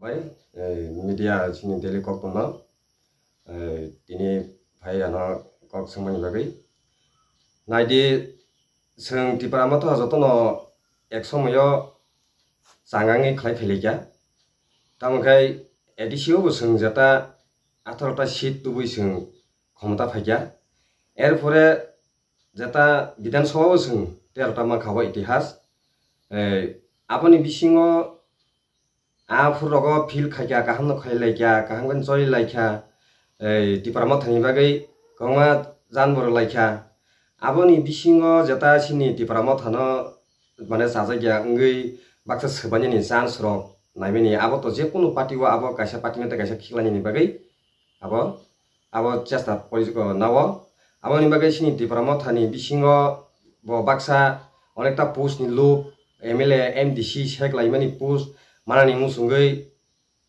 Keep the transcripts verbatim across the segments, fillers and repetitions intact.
Bai, eh, media chini daily kok tongma, eh, tini phai ano kok swngmani bagwi. Naidi, chwng Tipra Motha jotono ek somoyo changangwi khlai phailikya. Tamo khe A D C o bo chwng jeta atharota seat tubui chwng khomota phaikya. Erpore jeta Bidhan Sabha o chwng terota mankha o itihas. Eh, aboni bisingo aphuru rogo feel khaikha, kaham no khailai kha, kaham khe choli lai kha, ei Tipra Motha ni bagwi kwbangma jan borok lai kha. Aboni bisingo jeta chini Tipra Motha no mane chajakya wngwi baksa swbainani chance rok naimani, abo to jekunu party o abo kaisa party no tei kaisa khiklainani bagwi abo, abo chesta porijwk nao. Aboni bagwi chini Tipra Motha ni bisingo bo baksa onekta post ni lob, M L A, M D C sek laimani post manani muchungwi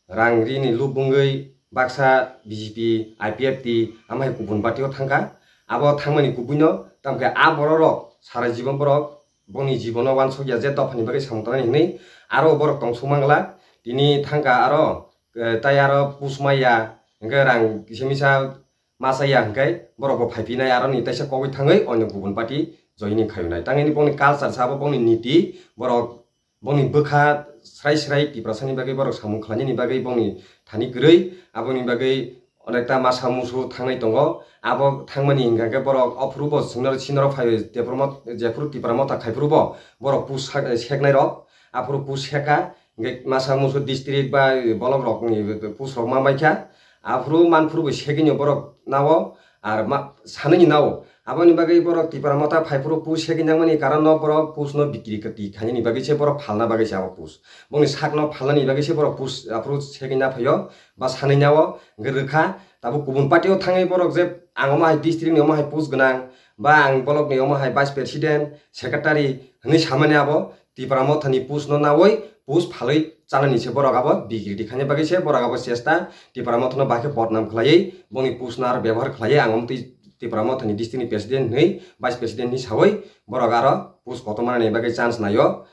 rang rini lob wngwi baksa B J P, I P F T amhai kubun party o thangkha. Abo thangmani kubui no tamkhe a borok rok sara jibon borok bongni jibono wansokya je dophani bagwi samung tangnani hinwi aro borok tongsuk mangla. Tini thangkha aro, eh, tai aro post maya, hwnkhe rang kisa misa masa ya hwnkhe borok bo phaiphinai, aro ni taisa kogwi thangwi onyo kubun party joining khainai. Tangini bongni culture sa abo bongni niti, borok bongni bwkha srai srai Tiprasani bagwi borok samung khlainani bagwi bongni thani kwrwi, aboni bagwi onekta masa musu thangnai tongo. Abo thangmani hwnkha khe borok ophuru bo chwngno sinoro phaiwi jephuru Tipra Motha khaiphuru bo borok post sak-, seknai rok, aphuru post seka, hwnkhe masa musu district ba block rokni post rok ma baikha, aphuru manphuru bo segini borok nao, ar ma-, sanini nao. Aboni bagwi borok Tipra Motha phaiphuru post segini nangmani karon no borok post no bikri kwtwi khainani bagwi se borok phalna bagwi se abo post. Bongni sakno phalnani bagwi se borok post aphuru segini na phaio ba sanini nao hwnkhe rwkha. Tabuk kubun party o thangwi borok je ang omo hai district ni omo hai post gwnang ba ang block ni omo hai vice president, secretary hwnwi samani abo Tipra Motha ni post no nawi post phalwi chanani se borok abo bikri khaina bagwi se borok abo chesta Tipra Motha no bahai khe bodnam khlaiwi bongni post no aro bebohar khlaiwi ang omo twi Tipra Motha ni district ni president hwnwi vice president hwnwi sawi borok aro post kotor manani bagwi chance naio.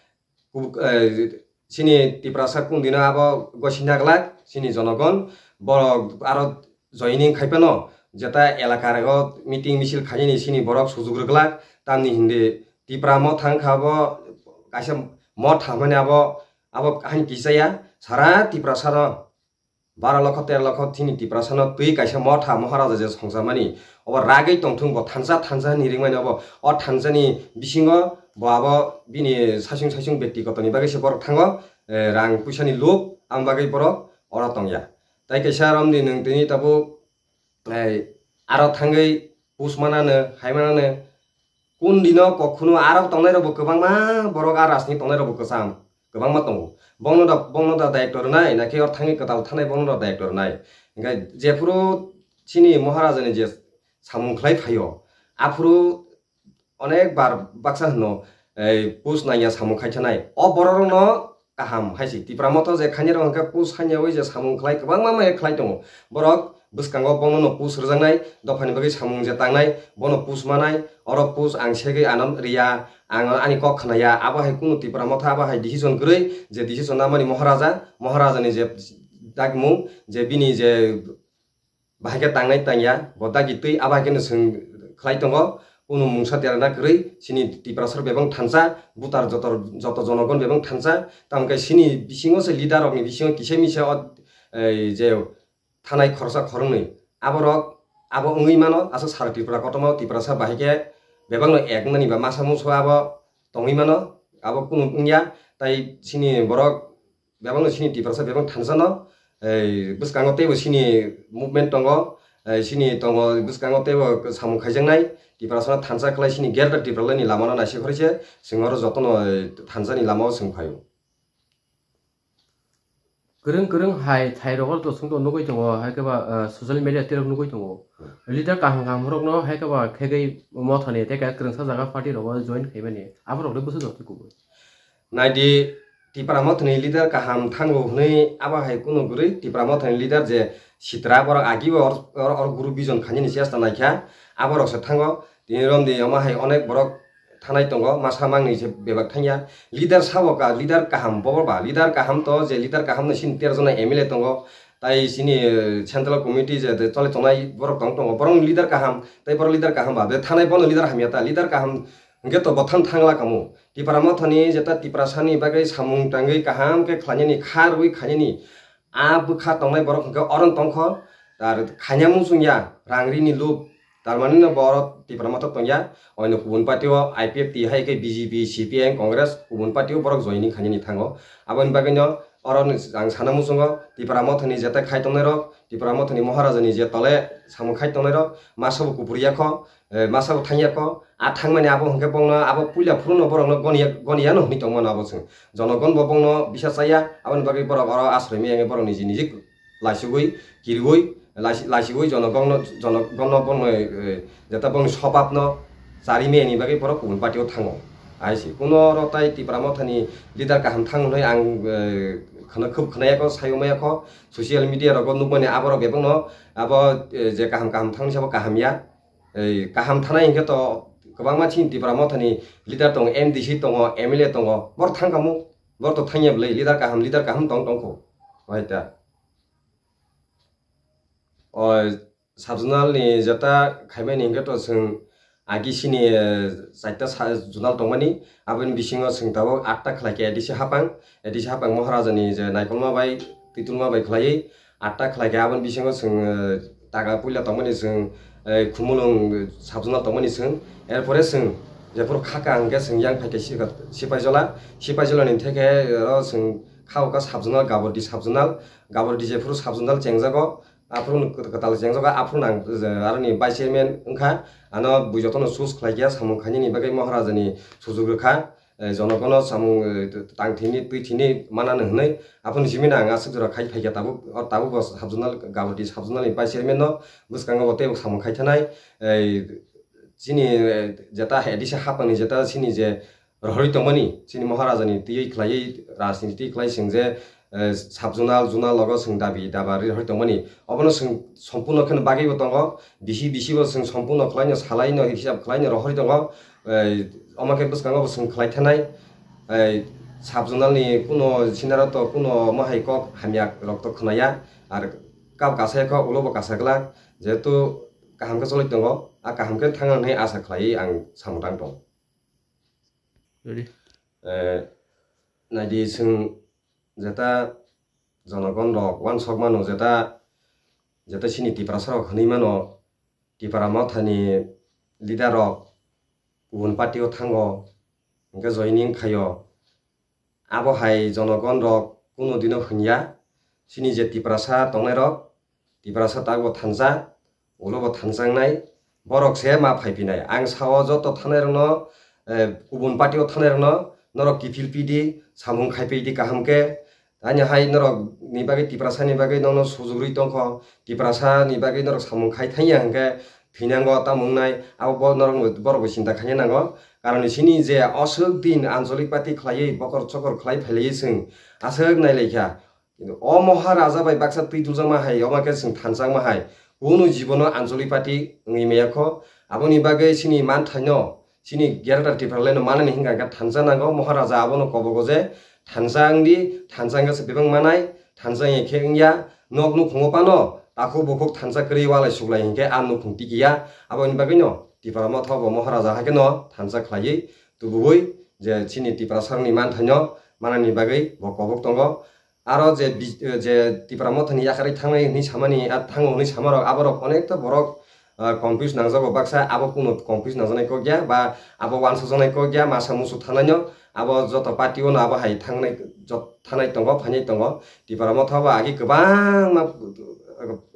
Kub-, eh, chini Tiprasa kung dino abo gosina glak chini jonogon borok aro joining khai phano jeta elaka rego meeting misil khainani chini borok sujuk rwglak, tamni hindi Tipra Motha wngkha abo kaisa motha hwnmani abo, abo haini kisa ya sara Tiprasa no baro lokho tero lokho chini Tiprasa no twi kaisa motha Maharaja je songjakmani obo ragwi tongthung bo thansa thansa ni ringmani obo o thansani bisingo bo abo bini saichung saichung bekti kotorni bagwi se borok thango, eh, rang puisani lob ang bagwi borok oro tongya. Tai kaisa romdi nwng tini tabuk, eh, aro thangwi post manano, hai manano, kun dino kok khunu aro tongnai rok bo kwbangma borok a rajni tongnai rok bo kwcham kwbangma tongo. Bongno da, bongno da daitw rwnai, nakhe or thangwi kwtal thanai bongno da daitw rwnai. Hingkhe jephuru chini Maharaja ni je samung khlai phaio, aphuru onek bar baksa hwno, ei, post nangya samung khai thanai. O borok rokno kaham hai se. Tipra Motha je khainai rok hwnkhe post hainya ui je samung khlai kwbangma mai khlai tongo. Borok bwskango bono no post rwjaknai, dophani bagwi samung je tangnai, bono post manai, oro post ang segwi ano riya, ang ani kok khnaya, abo hai kunu Tipra Motha abo hai decision kwrwi, je decision namani Maharaja, Maharaja ni je dakmung, je bini je bahai khe tangnai tangya, bo dagi twi abo hai kheno chwng khlai tongo. Kunu mungsa derana kwrwi, chini Tiprasa rok bebak thansa, butar joto, joto jonogon bebak thansa, tamo khe chini bisingo se leader rokni bisingo kisa misa o, ei, je thanai khoroksa khoroknwi, aborok abo wngwi mano, aswk sara Tripura kotorma o Tiprasa bahai khe bebakno ek wngnani ba masa musu abo tongwi mano, abo kunu wngya. Tai chini borok bebakno chini Tiprasa bebak thansa no, ei, bwskango teibo chini movement tongo, ei, chini tongo bwskango teibo samung khaijaknai, Tiprasa no thansa khlai chini Greater Tipraland ni lama no naisik khoroi se chwng oro jotono, ei, thansa ni lama o chwng phaio. Kwrwng kwrwng hai thai rogo to chwngno nugwi tongo, hai khe ba, ah, social media tei rok nugwi tongo. Hmm. Leader kaham kaham rokno hai khe ba khegwi Motha ni tei kaisa kwrwngsa jaga party rogo join khaimani. Abo rok le bwswk jotoi kubui. Naidi, Tipra Motha ni leader kaham thango hwnwi abo hai kunu kwrwi Tipra Motha ni leader je sitra borok agi bo or, or, or guru vision khainani chesta naikha, abo rok se thango. Tini romdi omo hai onek borok thanai tongo, masa mangni se bebak thangya. Leader sabo ka, leader kaham bo ba, leader kaham to je leader kaham no sini tero jona M L A tongo, tai sini, eh, central committee je de chole tongnai borok tong tongo, borok ni leader kaham, tai borok leader kaham ba, be thanai bono leader hamya ta, leader kaham hwnkhe to bo thang thangla kamo. Tipra Mothani jeta Tiprasani bagwi samung tangwi kaham khe khlainani, kha rwui khainani, a bwkha tongnai borok hwnkhe oron tongkho, tar khaina muchungya, rang rini lup, tar mani no bo oro Tipra Motha tongya, oino kubun party o I P F T hai khe B J P, C P I M, Congress, kubun party o borok joining khainani thango. Aboni bagwi no oro ni ang sana muchungo Tipra Mothani jeta khai tongnai rok, Tipra Mothani Maharaja ni je tole samung khai tongnai rok, masa bo kupur ya kho, eh, masa bo thang ya kho, a thangmani abo hwnkhe bongno abo puila phuru no borok no goni ya, goni ya no hwnwi tongmano abo chwng. Jonogon bo bongno bisa chaya, aboni bagwi borok oro asroi maya wngwi borok niji niji laisugwi, kirigwi, laisi-, laisiui jonogonno, jonogonno bongni, eh, jeta bongni sobabno chari meyani bagwi borok kubun party o thango. Hai se, kuno oro tai Tipra Mothani leader kaham thang hwnwi ang, eh, khwna-, khub khwnaya kho, sayo maya kho, social media rogo nukmani aborok bebakno abo, eh, je kaham kaham thangni sabo kaham ya. Eh, kaham thanai hinkhe to kwbangma chini Tipra Mothani leader tongo, M D C tongo, M L A tongo, borok thang kamo, borok to thangya bwlai, leader kaham, leader kaham tong tongkho. Hai ta. O sub-zonal ni jeta khaimani hinkhe to chwng agi sini, eh, chaita sa-, zonal tongmani, aboni bisingo chwng tabuk atta khlai khe A D C hapang, A D C hapang Maharaja ni je naikolma bai, twitulma bai khlaiwi atta khlai khe, aboni bisingo chwng, eh, taka puila tongmani chwng, eh, Khumulwng sub-zonal tongmani chwng, erpore chwng jephuru khaka hinkhe chwng yang phaikhe Sipa-, Sipaijala, Sipaijala ni theke oro chwng kha o kha sub-zonal, Gabordi sub-zonal, Gabordi jephuru sub-zonal chengjago, aphuru kwtal chengjago, aphuru nang, eh, aroni vice chairman wngkha, ano bui jotono choose khlai khe samung khainani bagwi Maharaja ni sujuk rwkha, eh, jonogono samung, eh, tang thini, twi thini manani hwnwi, aphuru simi nang aswk jora khai phaikha tabuk, o tabuk bo sub-zonal, Gabordi sub-zonal ni vice chairman no bwskango bo teibo samung khai thanai, eh, chini, eh, jeta A D C hapangni jeta chini je rohorwi tongmani, chini Maharaja ni twiwi khlaiwi, rajniti twiwi khlai chwng je, eh, sub-zonal, zonal logo chwng dabi daba ri rohorwi tongmani. Obono chwng sompurno kheno bagwibo tongo, bisi bisibo chwng sompurno khlaino salaino hisab khlaino rohorwi tongo. Eh, omo khe bwskango bo chwng khlai thanai. Eh, sub-zonal ni kuno sinaro to kuno omo hai kok hamya rok to khwnaya. Ar kab kasa kho ulo bo kasa glak. Jehetu kaham khe choloi tongo, a kaham khe thang nai asa khlaiwi ang samung tang tongo. Ready? Eh, naidi chwng jeta jonogon rok uansuk mano, jeta, jeta chini Tiprasa rok hwnwi mano, Tipra Mothani leader rok kubun party o thango, hwnkhe joining khaio. Abo hai jonogon rok kuno dino hwnya, chini je Tiprasa tongnai rok, Tiprasa tabukbo thansa, ulo bo thansa wngnai, borok se ma phai phinai. Ang sao joto thanai rokno, eh, kubun party o thanai rokno, norok kiphil pidi, samung khai pidi kaham khe. Ani hai norok ni bagwi Tiprasa ni bagwi nono sujuk rwi tongkho, Tiprasa ni bagwi norok samung khai thangya hwnkhe thwinango tamo wngnai, abo bo norok borok bo chinta khaina nango. Karon sini je aswk din ancholik party khlaiwi bokor chokor khlai phailaiwi chwng aswk nailaikha. Kintu o Maharaja bai baksa twi tuljakma hai, omo khe chwng thanjakma hai, kunu jibono ancholik party wngwi maya kho. Aboni bagwi chini manthaino, chini Greater Tipraland no manani hinkha khe thansa nango. Maharaja abono kobogo je thansa wngdi, thansa wngkha se bebak manai, thansa wngya khe wngya, nok nukhungo phano takhuk bukhuk thansa kwrwi walai suklai hinkhe a nukhung tikiya. Aboni bagwino Tipra Motha bo Maharaja hai kheno thansa khlaiwi tubugwi je chini Tiprasarokni manthaino manani bagwi bo kobok tongo. Aro je bi-, je Tipra Mothani yakarwi thangnai hwnwi samani, a thango hwnwi samarok, aborok onek ta borok, ah, confuse nangjago. Baksa abo kuno confuse nangjaknai kok ya, ba abo uansukjaknai kok ya, masa musu thangnaino abo joto party-o no abo hai thangnai jot-, thanai tongo, phainai tongo. Tipra Motha bo agi kwbangma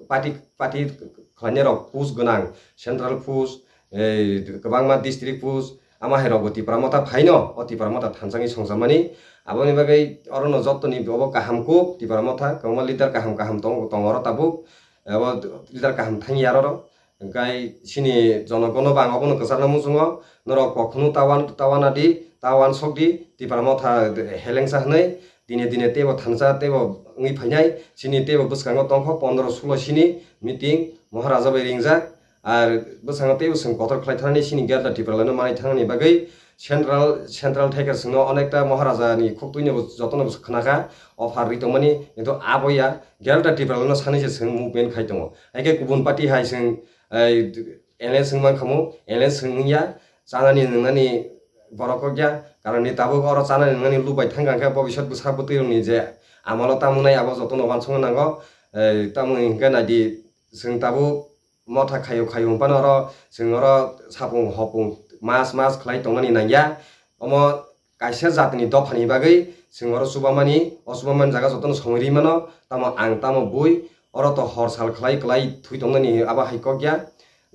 party, party khlainai rok post gwnang, central post, ei kwbangma district post, ama hai rok bo Tipra Motha phaino, o Tipra Motha thansa wngwi songjakmani. Aboni bagwi oro no joto ni obo kaham kuk Tipra Motha, kwbangma leader kaham kaham tong, tongo oro tabuk. Abo leader kaham thangya aro ro. Hwnkhe chini jonogono bo ang obono kwcharna muchungo, norok kokhno ta uan, ta uanadi, ta uansokdi, Tipra Motha helengsa hwnwi dine dine teibo thansa teibo wngwi phainai. Chini teibo bwskango tongkho pondro sulo sini meeting Maharaja bai ringjak. Ar bwskango teibo chwng kotor khlai thanani chini Greater Tipraland no manwi thanani bagwi Central, central thai khe chwngno onekta Maharaja ni khuk twi no bo joto no bo khna kha, offer rwi tongmani, kintu abo ya, Greater Tipraland no sanwi se chwng movement khai tongo. Hai khe kubun party hai chwng, eh, N L A chwng man khamu, N L A chwng wngya, chanani nwngnani borok kok ya, karon ni tabuk oro chanani nwngnani lubai thang kha khe bobiswt bwsa bwtwi rok ni je amalo tamo nai abo joto no uansukna nango, eh, tamo hwnkhe nai di chwng tabuk motha khayo khayo hwnphano oro chwng oro sapung hopung mas mas khlai tongnani nangya. Omo kaisa jatini dophani bagwi chwng oro chubamani, o chubamani jaga jotono somoi rwi mano, tamo ang tamo bui oro to hor sal khlai khlai thwi tongnani abo hai kok ya.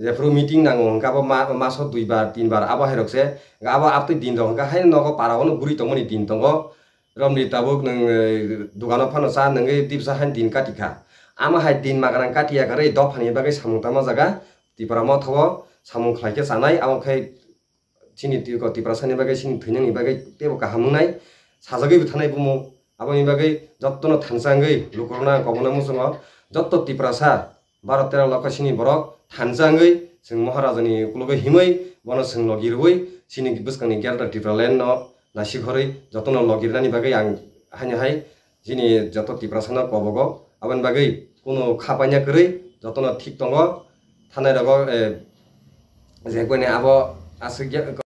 Jephuru meeting nango hwnkhe abo ma-, maso dui bar tin bar abo hai rok se, abo aptwi din rok hwnkhe haino nogo para o no guri tongmani din tongo. Romni tabuk nwng, eh, dugano phano cha nungwi dibsa hai din kati kha. Ama hai din magrang kati ya kwrwi dophani bagwi samung tangma jaga Tipra motha o samung khlai khe chanai, abo khe chini twi-, ko Tiprasani bagwi chini thwinani bagwi teibo kaham wngnai sajagwi bo thanai bumo. Aboni bagwi jottono thansa wngwi lukurokno ang kobokna muchungo, jotto Tiprasa Baro tero lokho chini borok thansa wngwi chwng Maharajani ukologo himwi bono chwng logi rwui chini bwskangni Greater Tipraland no nasikhorwi jotono logi rwnani bagwi ang haino hai chini joto Tiprasano kobogo. Aboni bagwi kunu kha paina kwrwi jotono thik tongo thanai rogo, eh, je koine abo aswk ya